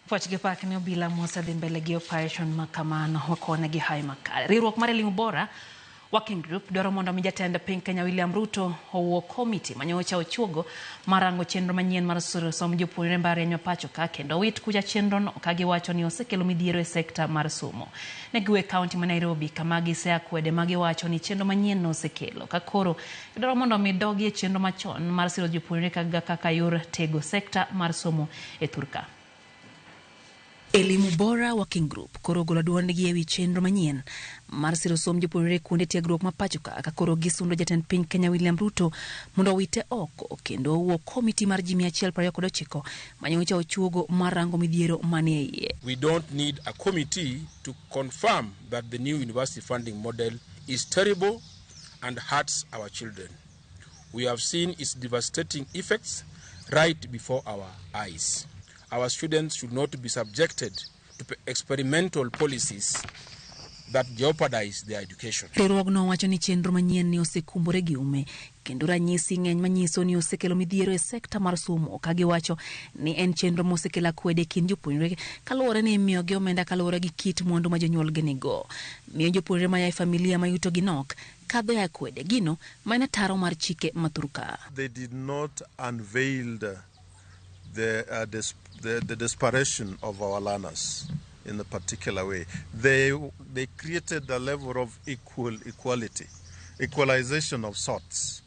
Puoch gi pak ne obila mosedhi mbele gi operation ma kamano wakone gi hawi makare. Riwruok mar Elimu Bora Working Group dwaro mondo mi jatend piny Kenya William Ruto owuo komiti manyocha ochuogo mar rango chenro manyien mar siro somb jopuonjre mbalariany ma pacho ka kendo wit kucha chenro no ka giwacho ni osekelo midhiero e sekta mar somo. Ne giwuok e kaunti ma Nairobi kama giseakwede ma giwacho ni chenro manyien no osekelo ka koro gidwaro mondo mi dogi e chenro machon mar siro jopuonjre kaka yor tego sekta mar somo e thurka. Elimu Bora Working Group koro ogolo duondgi ewi chenro manyien mar siro somb jopuonjre kuonde tiegruok ma pacho ka ka koro gisundo jatend piny Kenya William Ruto mondo owite oko kendo owuo komiti mar ji 129 manyocha ochuogo mar rango midhiero manie iye. We don't need a committee to confirm that the new university funding model is terrible and hurts our children. We have seen its devastating effects right before our eyes. Our students should not be subjected to experimental policies that jeopardize their education. Riwruogno wacho ni chenro manyien ni osekumbore gi ume kendo ranyisi ng'eny manyiso ni osekelo midhiero e sekta mar somo ka giwacho ni en chenro mosekelo akwede e kind jopuonjre kaluwore ni imiyogi omenda kaluwore gi kit mwandu ma jonyuolgi nigo. Miyo jopuonjre maya e familia ma yutogi nok kadho e akwede gino ma en ataro mar chike ma thurka. They did not unveil the desperation of our learners in a particular way. They created a level of equality, equalization of sorts.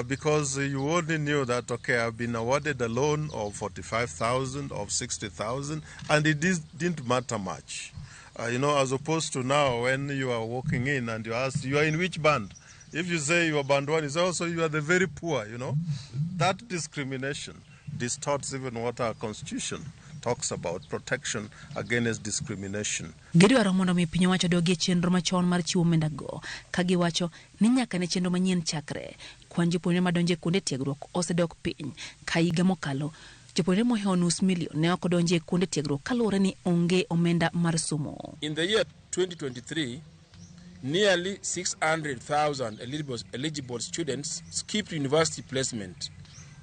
Because you only knew that, okay, I've been awarded a loan of 45,000, of 60,000, and it didn't matter much. As opposed to now when you are walking in and you ask, you are in which band? If you say you are band one, you say also you are the very poor. That discrimination distorts even what our constitution talks about, protection against discrimination. Gidwaro mondo mi piny owacho dogi e chenro machon mar chiwo omenda go ka giwacho ni nyaka ne chenro manyien chakre kwan jopuonjre madonjo e kuonde tiegruok osedok piny ka higa mokalo jopuonjre mohewo nus milion ne ok odonjo e kuonde tiegruok kaluwore ni onge omenda mar somo. In the year 2023, nearly 600,000 eligible students skipped university placement,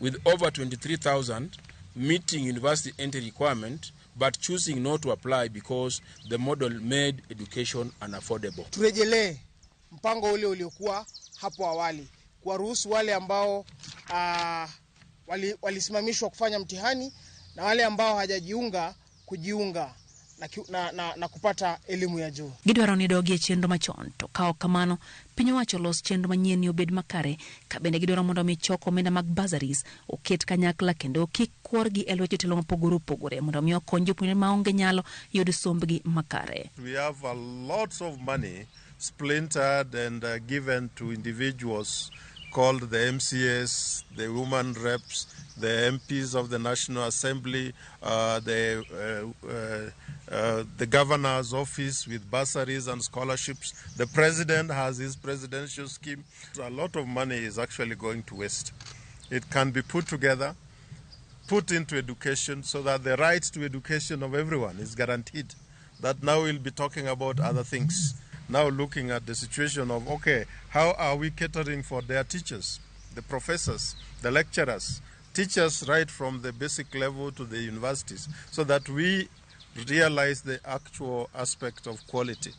with over 23,000 meeting university entry requirement but choosing not to apply because the model made education unaffordable. Turejelee mpango ule uliokuwa hapo awali, kuwaruhusu wale ambao walisimamishwa kufanya mtihani na wale ambao hawajajiunga kujiunga na kupata elimu ya juu. Gidwaro ni dogi e chenro machon to ka ok kamano piny owacho los chenro manyien ni obed makare ka bende gidwaro mondo mi choko omenda mag bursaries oket kanyakla kendo kik kuorgi e lwet jotelo mopogore opogore mondo mi okony jopuonjre maonge nyalo yud sombgi makare. We have a lot of money splintered and given to individuals called the MCAs, the women reps, the MPs of the National Assembly, the governor's office with bursaries and scholarships. The president has his presidential scheme. So a lot of money is actually going to waste. It can be put together, put into education so that the right to education of everyone is guaranteed. That now we'll be talking about other things. Now looking at the situation of, okay, how are we catering for their teachers, the professors, the lecturers, teachers right from the basic level to the universities, so that we realize the actual aspect of quality.